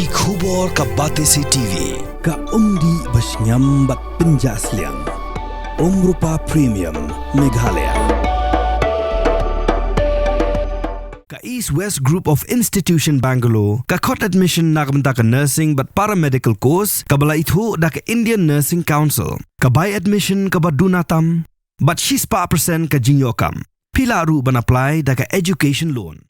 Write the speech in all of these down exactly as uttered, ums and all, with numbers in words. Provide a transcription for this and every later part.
Ki khubor ka Batesi T V, ka umdih ba shngiam bad pynjah sliang. Umrupa Premium, Meghalaya. Ka East West Group of Institution Bangalore, ka khot admission na ka bynta ka nursing bad paramedical course, kaba la ithuh da ka Indian Nursing Council, ka bai admission kaba duna tam, bad shispah percent ka jingïoh kam. Phi lah ruh ban apply da ka education loan.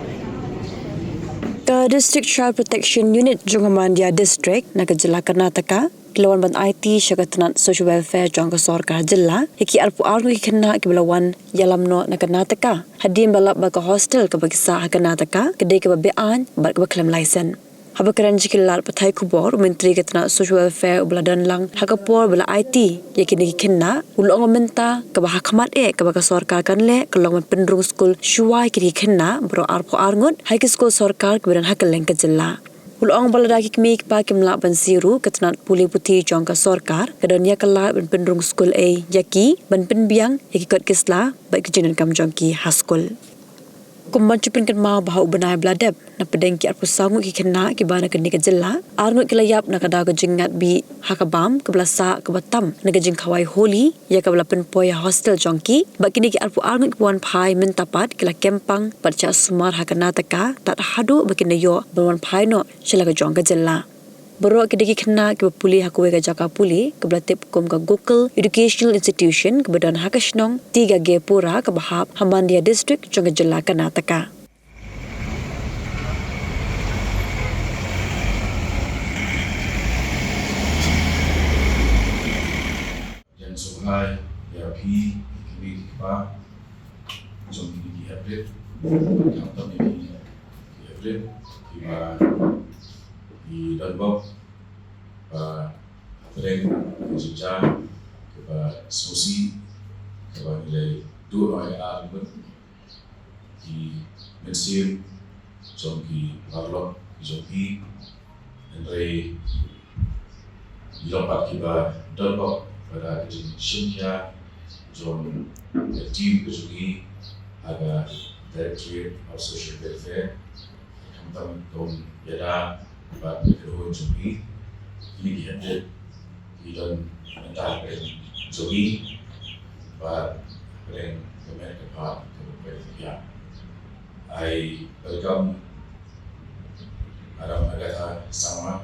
Ka District Child Protection Unit jong ka Mandya District na ka jylla Karnataka, ki la wan ban aiti sha ka tnat Social Welfare jong ka sorkar jylla ïa ki arphew ar ngut ki khynnah kiba la wan ïalam noh na Karnataka hadien ba la lap ba ka hostel kaba ki sah ha Karnataka ka dei kaba be-aiñ bad kaba khlem laisen. Haba kren sha ki lad pathai khubor, u Myntri ka tnat Social Welfare uba la don lang ha ka por ba la aiti ïa kine ki khynnah, u la ong mynta kaba ha khmat eh kaba ka sorkar kan leh ka long ban pynrung skul shuwa ïa kine ki khynnah baroh arphew ar ngut ha ki skul sorkar kiba don ha kylleng ka jylla. U la ong ba lada ki kmie ki kpa kim lah ban siew ruh, ka tnat pule puthi jong ka sorkar ka don ïa ka lad ban pynrung skul ei ïa ki, ban pynbiang ïa ki kot ki sla bad ki jingdonkam jong ki ha skul. Kum ban shu pynkynmaw ba ha u bnai ba la dep, na pdeng ki arphew saw ngut ki khynnah kiba na kane ka jylla, ar ngut ki la ïap na ka daw ka jingngat bih ha ka bam kaba la sah kaba tam na ka jingkhawai Holi, ïa kaba la pynpoi ha hostel jong ki, bad kine ki arphew ar ngut kiba wan phai mynta pat ki la kem pang bad shah sumar ha Karnataka tad haduh ba kin da ïoh ban wan phai noh sha la ka jong ka jylla. Baroh ki dei ki khynnah kiba pule ha kawei ka jaka pule kaba la tip kum ka Gokul Educational Institution kaba don ha ka shnong Tigagepura kaba hap ha Mandya District jong ka jylla Karnataka. Jan Sohai, ïa phi, ki kmie ki kpa jong kine ki heprit, khamtam ïa ki heprit kiba ki donbok ba hapdeng ka jingja kaba sngewsih kaba ngi la duh noh ïa ar ngut ki mynsiem jong ki paralok jong phi, hynrei ngi long pat kiba donbok ba da ka jingshim khia jong ka team ka jong ngi ha ka Directorate of Social Welfare, khamtam ka umïada bad ka kynhun jong ngi, kine ki hynriew ki don mynta hapdeng jong ngi bad hapdeng ka met ka phad kaba poi khia. I welcome Madam Agatha Sangma,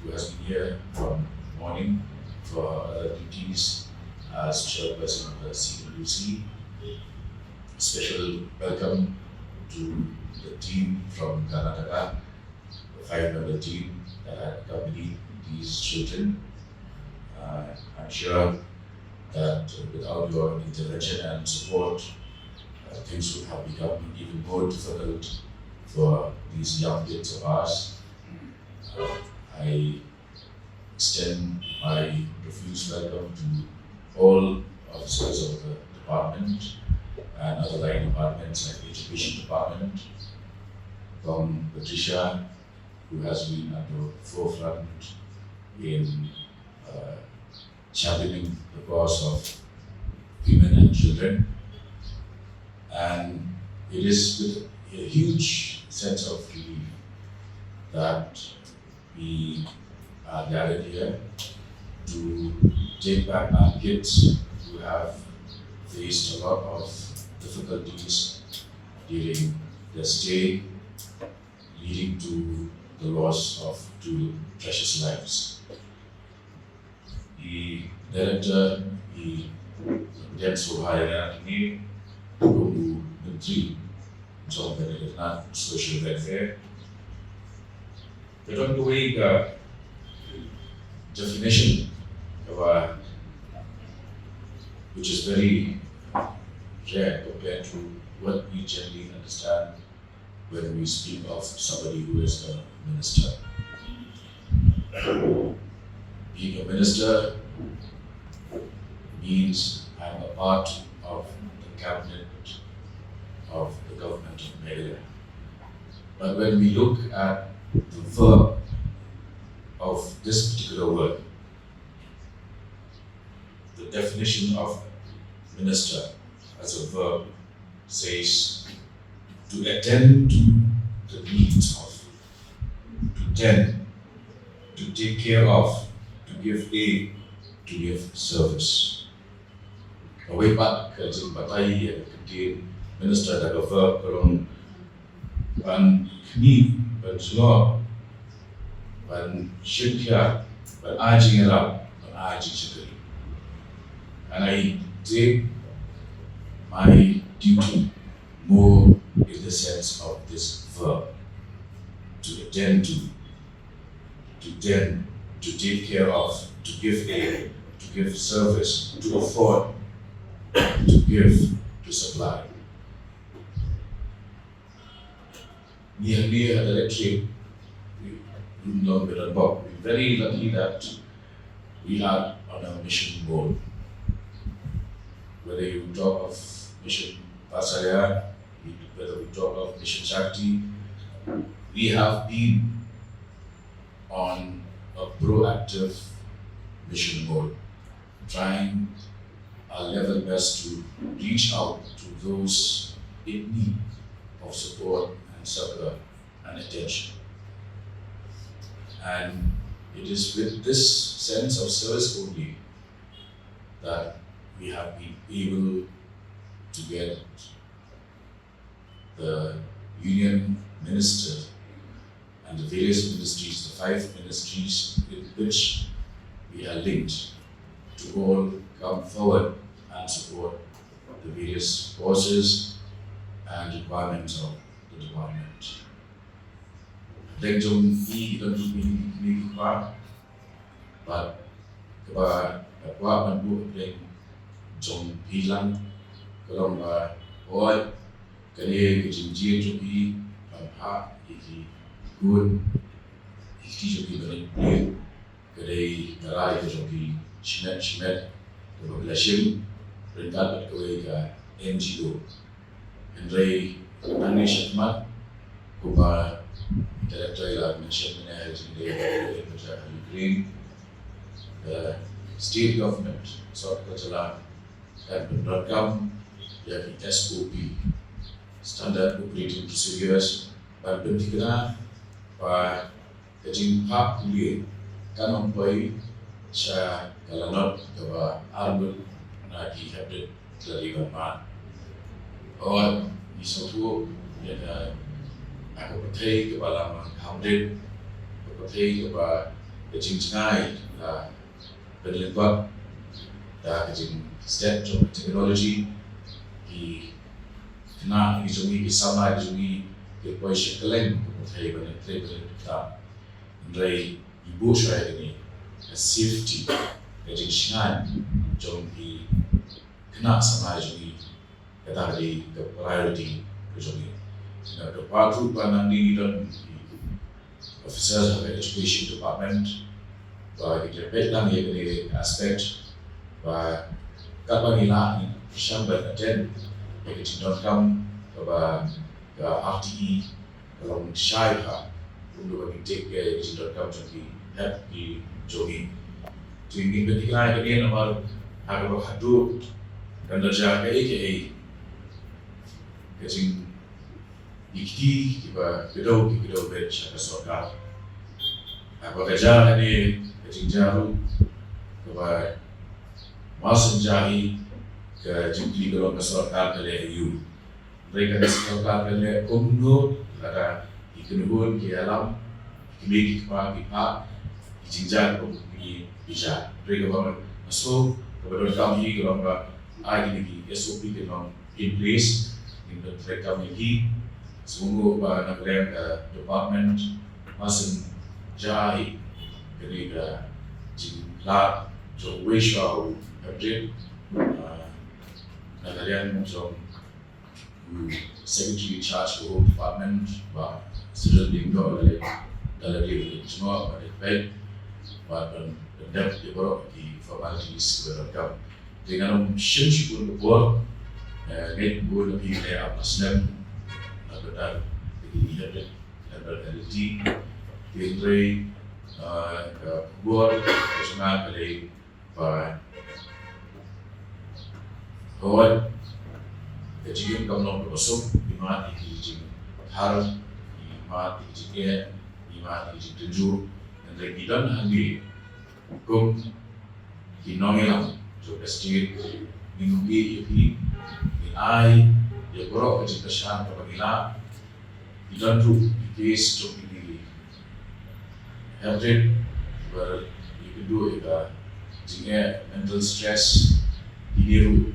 who has been here from morning for her other duties as chairperson of the C W C. Special welcome to the team from Karnataka, the five-member team that had accompanied these children. Uh, I'm sure that without your intervention and support, uh, things would have become even more difficult for these young kids of ours. Uh, I extend my profuse welcome to all officers of the department and other line departments like the education department, from Patricia, who has been at the forefront in, uh, championing the cause of women and children. And it is with a huge sense of relief that we are gathered here to take back our kids who have faced a lot of difficulties during their stay, leading to the loss of two precious lives. I Director, i Jan Sohai, ïa ngi kum u Myntri jong ka Department of Social Welfare. Ka don kawei ka definition kaba, which is very rare compared to what we generally understand when we speak of somebody who is a minister. Being a minister means I'm a part of the cabinet of the government of Meghalaya. But when we look at the verb of this particular word, the definition of minister as a verb says to attend to the needs of, to tend to take care of, to give aid, to give service. Kawei pat ka jingbatai ïa ka ktien minister da ka verb ka long ban khmih, ban jngoh, ban shim khia, ban ai jingïarap, ban ai jingshakri. And I take my duty more in the sense of this verb, to attend to, to tend, to take care of, to give aid, to give service, to afford, to give, to supply. Ngi hangne ha Directorate, we, we, we very lucky that we are on a mission board. Whether you talk of Mission Vatsalya, whether we talk of Mission Shakti, we have been on a proactive mission mode, trying our level best to reach out to those in need of support and succor and attention. And it is with this sense of service only that we have been able to get the union minister and the various ministries, the five ministries with which we are linked, to all come forward and support the various causes and requirements of the department. Deng jong i don jong i ni ki pa, but kaba ka pa ban bu deng jong i lang ka long ba oi kane ka jingjia jong i ban ha i ki gun i ki jong i ban i Ka dei ka rai ka jong ki shimet shimet kaba ki la shim ryngkat bad kawei ka N G O. Hynrei nangne shakhmat kumba ka Director i la mention mynne ha ka jingdei ka jong ka Ukraine, ka state government, sorkar ka jylla kan pyndonkam ïa ki S O P, Standard Operating Procedures, ban pynthikna ba ka jingphah pule kan ym poi sha ka lanot kaba ar ngut na ki hepdit ki la dei ban mad. Or ngi sngewthuh ïa ka, ka pyrthei kaba la mang kham dei, ka pyrthei kaba ka jingjngai ka pynlyngkot da ka jingstep jong ka technology, ki khynnah ki jong ngi, ki samla ki jong ngi ki poi sha kylleng ka pyrthei ban ïatrei ban ïatrei. Hynrei ngi buh shuwa ïa kane ka safety, ka jingshngaiñ jong ki khynnah samla jong ngi, kata ka dei ka priority ka jong ngi. Nga kyrpad ruh ba nangne ngi don ki officers ha ka education department ba ki peit lang ïa kane ka aspect ba katba ngi lah ngi shah ban attend ïa ka jingdonkam kaba ka R T E ka long shai ha kumno ba ngi take care ïa ka jingdonkam jong ki hep ki jong ngi. Te ngi pynthikna ïa kane namar ha kaba khatduh kan da jia kaei kaei ka jing ki kti kiba kdew ki kdew beit sha ka sorkar. Haba ka jia kane ka jingjia ruh kaba mar shen jia hi ka jingkti ka long ka sorkar ka leh aïu. Hynrei ka sorkar ka leh kumno lada ki kynhun ki ïalam ki kmie ki kpa ki phah ki jingjia kum kine ki jia. Hynrei kaba nga sngew kaba donkam hi ka long ba ai kine ki S O P ki long in place, ngin pyntrei kam ïa ki. Sngewbha ba na ka liang ka department mar shen jia hi kane ka jinglad jong uwei shuwa u hepdit, ah, na ka liang jong u Secretary in charge ka Home Department, Bah Cyril Lyngdoh, da leit, da leit jngoh, da leit peit, bad ban pyndep ïa baroh ki formalities kiba donkam. Te ngan ym shim shibun ka por, eh, ngeit ba na phi leh ap la snem, na ka dar, te ki leh, leh, leh, leh, te hynrei, eh, ka khubor ka jong nga ka dei ba hooid ka jingim kam long kaba suk, ngi mad ïa ki jingthar, ngi mad ïa ki jingeh, ngi mad ïa ki jingtynjuh, hynrei Ki don hangne kum ki nongïalam jong ka state, ngin ym ïeh ïa phi, ngin ai ïa baroh ka jingkyrshan kaba ngi lah. Ki don ruh ki case jong ki, ki hynrei ba ïakynduh ïa ka jingeh, mental stress, kine ruh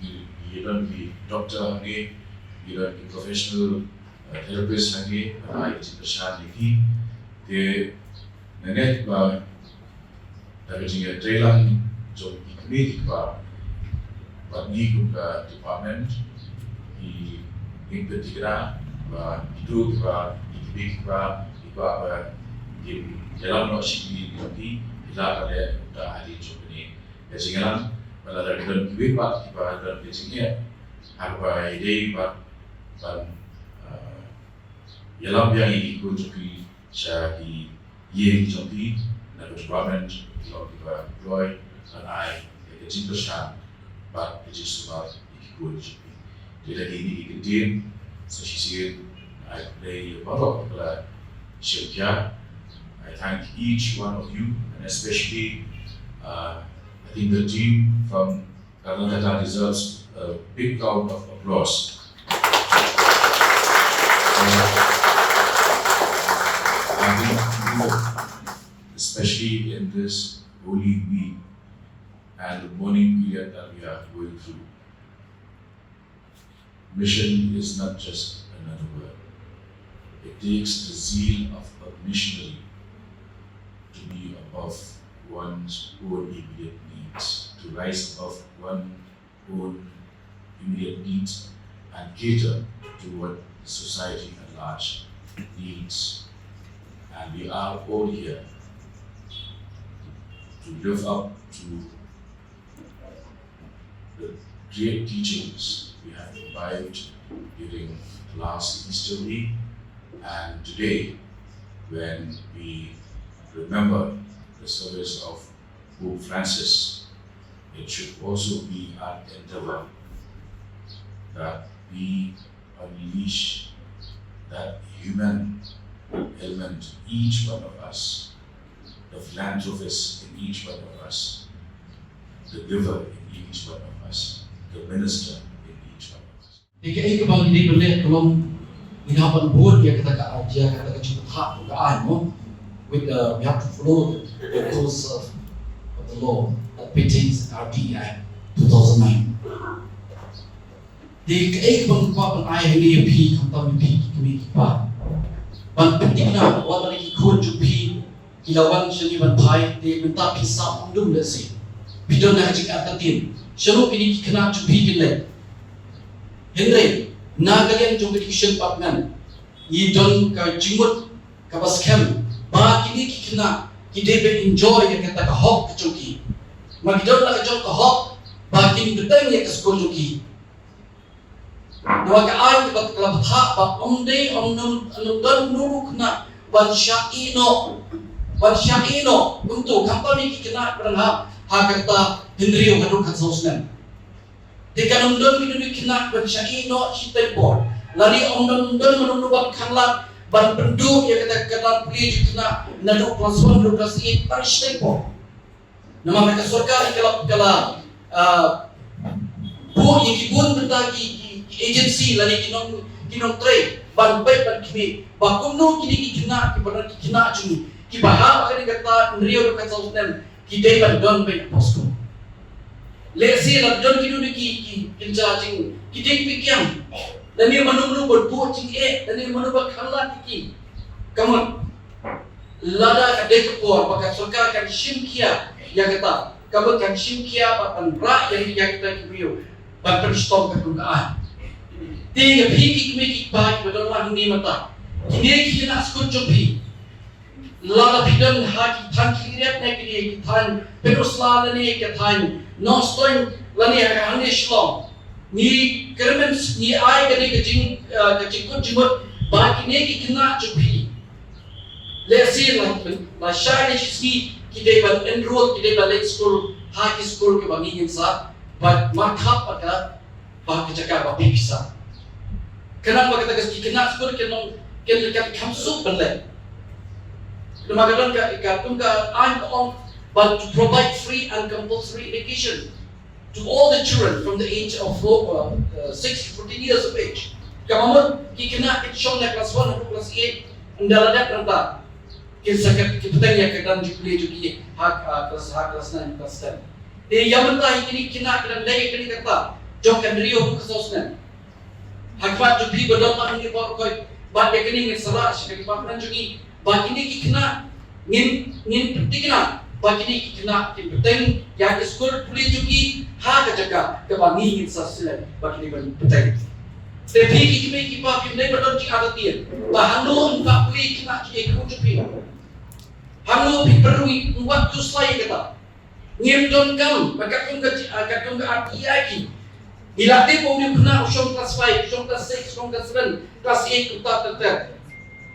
ki, ki don ki doctor hangne, ki don ki professional, uh, therapist hangne ban ai ka jingkyrshan ïa ki. Te nga ngeit ba da ka jingïatreilang jong ki kmie ki kpa bad ngi kum ka department, ki, ki pynthikna ba kito kiba, ki kmie ki kpa, ki kpa ba kin ïalam noh sha ki kmie ki kpa, ki lah ban leh kumta hadien jong kane ka jingïalang. Bad lada ka don kiwei pat kiba don ka jingeh ha kaba ïadei bad ban, ah, ïalam biang ïa ki khun jong ki sha ki ïing jong ki, na ka department ki long kiba kloi ban ai ïa ka jingkyrshan bad ka jingsumar ïa ki khun jong ki. Te da kine ki kyntien sa shisien, ai khublei ïa baroh kiba la shim khia. I thank each one of you, and especially, uh, I think the team from Karnataka deserves a big round of applause. Uh, I think, especially in this Holy Week and the mourning period that we are going through, mission is not just another word. It takes the zeal of a missionary to be above one's own immediate needs, to rise above one's own immediate needs and cater to what the society at large needs. And we are all here to live up to the great teachings we have imbibed during the last Easter week and today, when we remember the service of Pope Francis, it should also be our endeavor that we unleash that human element in each one of us, the philanthropist in each one of us, the giver in each one of us, the minister in each one of us. Te kaei kaba ngi dei ban leh ka long, ngi hap ban bud ïa kata ka idea, kata ka jingpynthikna ka ai mo. With, uh, we have to follow the, the rules of, of the law that pertains in our D E I two thousand nine. Te kaei kaba ngi kwah ban ai hangne ïa phi, khamtam ïa phi ki kmie ki kpa, ban pynthikna wat la ki khun jong phi ki la wan shane ban phai, te mynta phi sah ym dum lehse phi don na ka jingartatien shano kine ki khynnah jong phi kin leit. Hynrei na ka liang jong ka education department ngi don ka jingmut kaba skhem ba kine ki khynnah ki dei ban enjoy ïa kata ka hok ka jong ki. Ma ki don la ka jong ka hok ba kin bteng ïa ka skul jong ki. Namar ka aiñ kaba ka la bthah ba ym dei, ym, ym, ym don uno uno u khynnah ban shah ïeh noh, ban shah ïeh noh kumto, khamtam ïa ki khynnah ba dang hap ha kata hynriew haduh khatsaw snem. Te kan ym don kino kino ki khynnah ban shah ïeh noh shiteng por. Lane ym don, ym don mano mano ban khanglad ban pynduh ïa kata ka kyrdan pule jong ki khynnah naduh klas one haduh klas eight tang shiteng por. Namar ka sorkar ka la, ka la, ah, buh ïa ki bun bynta ki, ki, ki agency lane ki nong, ki nongtrei ban peit ban khmih ba kumno kine ki khynnah, kiba don ki khynnah jong ngi kiba hap ha kane ka kyrta hynriew haduh khatsaw snem ki dei ban don beit hapoh skul. Lehse la don kino kino ki, ki, ki jingkyrshan, ki dei pynkiang lane mano mano ba buh jingeh lane mano ba khanglad ïa ki. Ka mut lada ka dei ka por ba ka sorkar kan shim khia ïa kata, kaba kan shim khia ba kan rah ïa, ïa kita ki briew ban pynshitom katkum ka aiñ. Te ïa phi ki kmie ki kpa kiba don lang hangne mynta, kine ki khynnah skul jong phi, lada phi don ha ki thaiñ Khliehriat ne kine ki thaiñ Pynursla lane ki thaiñ Nongstoiñ lane ha hangne Shillong, ngi kyrmen, ngi ai kane ka jing, eh, ka jingkut jingmut ba kine ki khynnah jong phi, lehse la, la shai ne shi sngi ki dei ban enroll, ki dei ban leit skul ha ki skul kiba ngi ngin sa ban markhap ïa ka, ba ka jaka ba phi pisa. Khnang ba kata ka, ki khynnah skul kin long, kin, kin kham suk ban leit. Namar ka don ka, ka kum ka aiñ ka ong, but to provide free and compulsory education to all the children from the age of four, uh, uh, six to fourteen years of age. Ka mut ki khynnah ki shong na class one haduh class eight, ynda la dep nangta kin sa kat ki pteng ïa ka kyrdan jubilee jong ki ha, ha class, ha class nine, class ten. Te ïa mynta ïa kine ki khynnah ki dang dei ïa kane ka kyrta jong ka hynriew haduh ka saw snem. Ha khmat jong phi ba don ma ngi por koi, bad ïa kane ngin sa rah sha ka department jong ngi ba kine ki khynnah ngin, ngin pynthikna ba kine ki khynnah kin pteng ïa ki skul pule jong ki ha ka jaka kaba ngi ngin sa select ba kine ban pteng. Te phi ki kmie ki kpa phim dei ba don jingïathuh ba hangno yn pule ki khynnah jong ki jong phi. Hangno phi pyrui, wat khuslai ïa kata. Ngim donkam ba katkum ka, ah, katkum ka R T I ki. Ila te ba u khynnah u shong class five, u shong class six, u shong class seven, class eight, uta ter ter.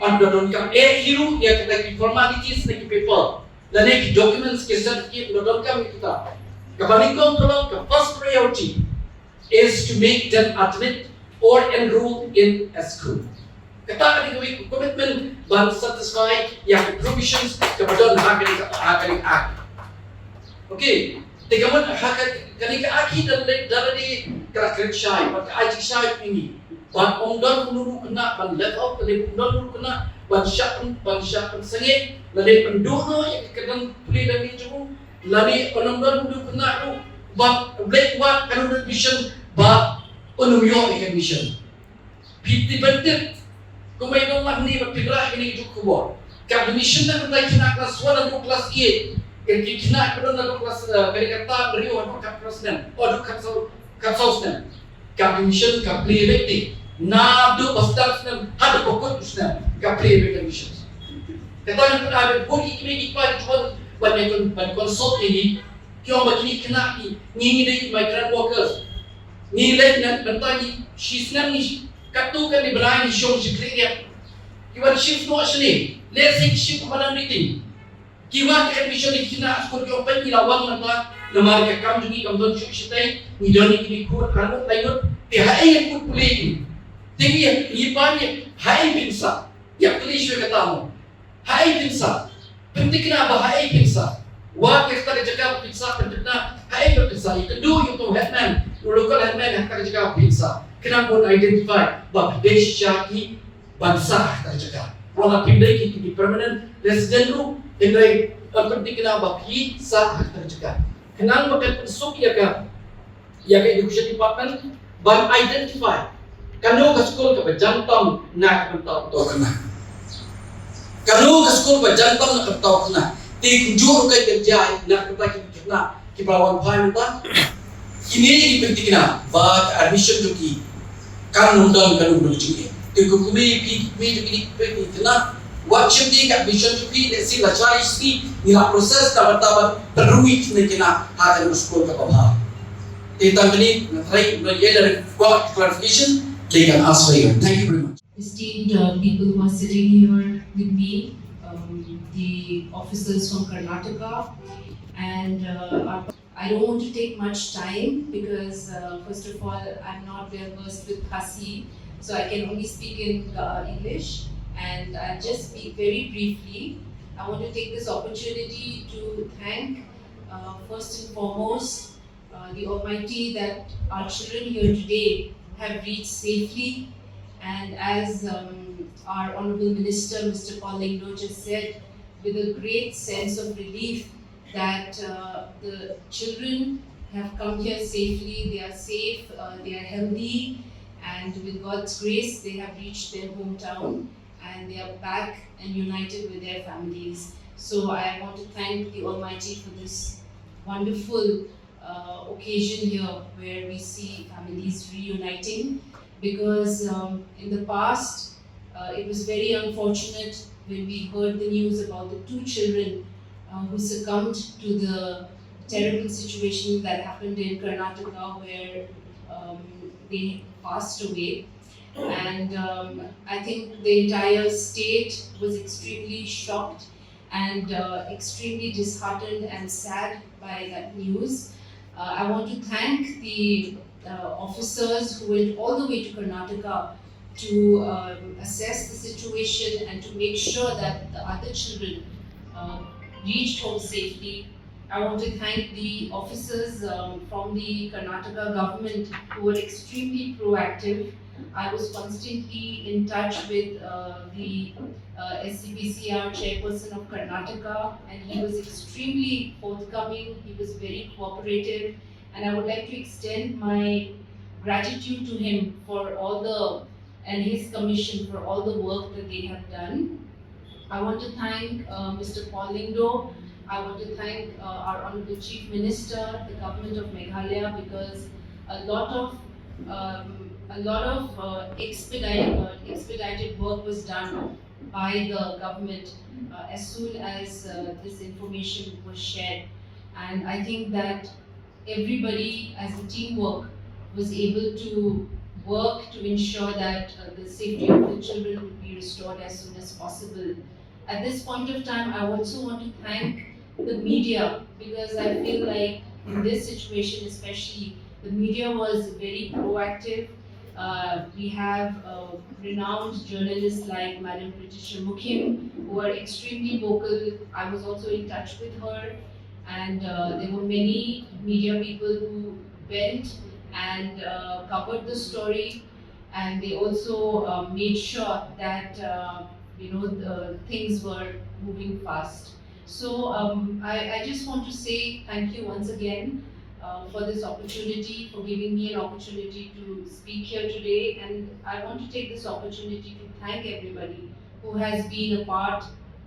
Ym donkam eh hi ruh ïa kita ki formalities ne ki paper, lane ki documents, ki certificate, ym donkam ïa kita. Kaba nyngkong ka long ka first priority is to make them admit or enroll in a school. Kata ka dei kawei ka commitment ban satisfy ïa ka provisions kaba don ha kane ka, ha kane ka Act. Okay, te ka mut ha ka, kane ka Act hi da lade, da lade ka la kren shai, bad ka ai jingshai ïa ngi. Bad ym don uno uno u khynnah ban left out, lane ym don uno uno u khynnah ban shah, ban shah pynsangeh, lane pynduh noh ïa ka kyrdan pule da ngi jong u. Lane ym don uno uno u khynnah ruh ba u leit wad kano admission ba un ym ïoh ïa ka admission. Phi tip ban tip, kumba ïa nga mynne ba phi rah ïa kane ka khubor. Ka admission na ka bynta ki khynnah class one haduh class eight, ka ki khynnah ba don haduh class, eh, kane ka kyrta hynriew haduh khatphra snem, oh, haduh khatsaw, khatsaw snem. Ka admission ka plie beit te. Naduh ba start snem haduh ba kut u snem ka plie beit ka admission. Kata ngan pynabot bun ki kmie ki kpa ki jubor ban ïa kon-, ban consult ïa ngi. Ki ong ba kine ki khynnah ki, ngi ngi dei ki migrant workers. Ngi leit na bynta ngi shi snem ngi katto katne bnai ngi shong shi khlieh riat. Ki wan shift noh shane. Lehse ki shift ha madan meeting. Ki wan ka admission ki khynnah skul ki ong peit ngi la wan mynta namar ka kam jong ngi kam don shuh shatei, ngi don ïa kine khun arngut laingut, te haei ngan kut pule ïa kine. Te ngi ïa, ngi pan ïa, haei phin sah. Ïa kylli shuh kata mo. Haei phin sah. Pynthikna ba haei phin sah. Wat ïa kata ka jaka ba phin sah, pynthikna haei ba phin sah. Ïakynduh ïa uto u headman, u local headman ha kata ka jaka ba phin sah. Khnang ban identify ba phi dei shisha ki ban sah ha kata ka jaka. Wat la phim dei ki, ki permanent resident ruh, hynrei, eh, pynthikna ba phi sah ha kata ka jaka. Khnang ba kan pynsuk ïa ka, ïa ka education department ban identify kano ka skul kaba jan tam na ka bynta uto u khynnah. Kano ka skul ba jan tam na ka bynta u khynnah. Te kumjuh ruh ka jia na ka bynta ki khynnah kiba wan phai mynta. Kine ki pynthikna ba ka admission jong ki kan ym don kano kano ka jingeh. Te kum kmie phi, kmie jong kine ki khynnah, wat shim te ka admission jong phi, lehse la shai sngi ngi la process, tang ban, tang ban pynrung ïa kine ki khynnah ha kano ka skul kaba bha. Te tang kane nga tharai ba ïa lada kwah clarification, they can ask for you. Thank you very much. Esteemed, uh, people who are sitting here with me, um, the officers from Karnataka, and, uh, our I don't want to take much time because, uh, first of all, I'm not well versed with Khasi, so I can only speak in, uh, English, and I'll just speak very briefly. I want to take this opportunity to thank, uh, first and foremost, uh, the Almighty that our children here today have reached safely, and as, um, our Honorable Minister, Mister Paul Lyngdoh, just said, with a great sense of relief that, uh, the children have come here safely, they are safe, uh, they are healthy, and with God's grace, they have reached their hometown and they are back and united with their families. So I want to thank the Almighty for this wonderful, uh, occasion here where we see families reuniting, because, um, in the past, uh, it was very unfortunate when we heard the news about the two children, uh, who succumbed to the terrible situation that happened in Karnataka, where, um, they passed away. And, um, I think the entire state was extremely shocked and, uh, extremely disheartened and sad by that news. Uh, I want to thank the, uh, officers who went all the way to Karnataka to, um, assess the situation and to make sure that the other children reached home safely. I want to thank the officers um, from the Karnataka government who were extremely proactive. I was constantly in touch with uh, the uh, S C P C R chairperson of Karnataka, and he was extremely forthcoming. He was very cooperative, and I would like to extend my gratitude to him for all the and his commission for all the work that they have done. I want to thank uh, Mister Paul Lyngdoh. I want to thank uh, our Honorable Chief Minister, the Government of Meghalaya, because a lot of um, a lot of uh, expedited, uh, expedited work was done by the government uh, as soon as uh, this information was shared. And I think that everybody, as a teamwork, was able to work to ensure that uh, the safety of the children would be restored as soon as possible. At this point of time, I also want to thank the media, because I feel like in this situation especially, the media was very proactive. Uh, we have uh, renowned journalists like Madam Pritisha Mukhim, who are extremely vocal. I was also in touch with her, and uh, there were many media people who went and uh, covered the story, and they also uh, made sure that uh, you know the things were moving fast. So um, I, I just want to say thank you once again uh, for this opportunity, for giving me an opportunity to speak here today. And I want to take this opportunity to thank everybody who has been a part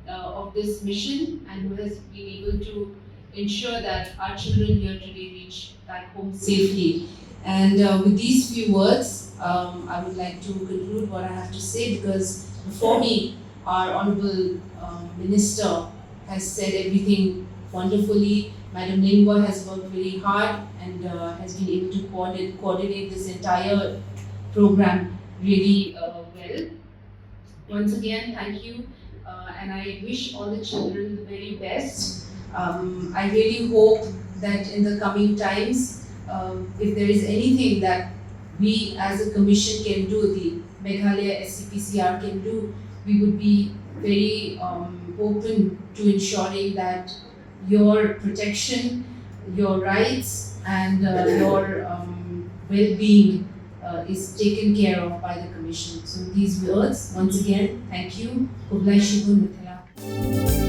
uh, of this mission and who has been able to ensure that our children here today reach back home safely. And uh, with these few words, um, I would like to conclude what I have to say, because before me, our Honorable um, Minister has said everything wonderfully. Madam Lyngdoh has worked really hard and uh, has been able to coordinate, coordinate this entire program really uh, well. Once again, thank you, uh, and I wish all the children the very best. Um, I really hope that in the coming times, um, if there is anything that we as a commission can do, the Meghalaya S C P C R can do, we would be very um, open to ensuring that your protection, your rights, and uh, your um, well-being uh, is taken care of by the commission. So these words, once again, thank you. Khublei shibun, Mithila.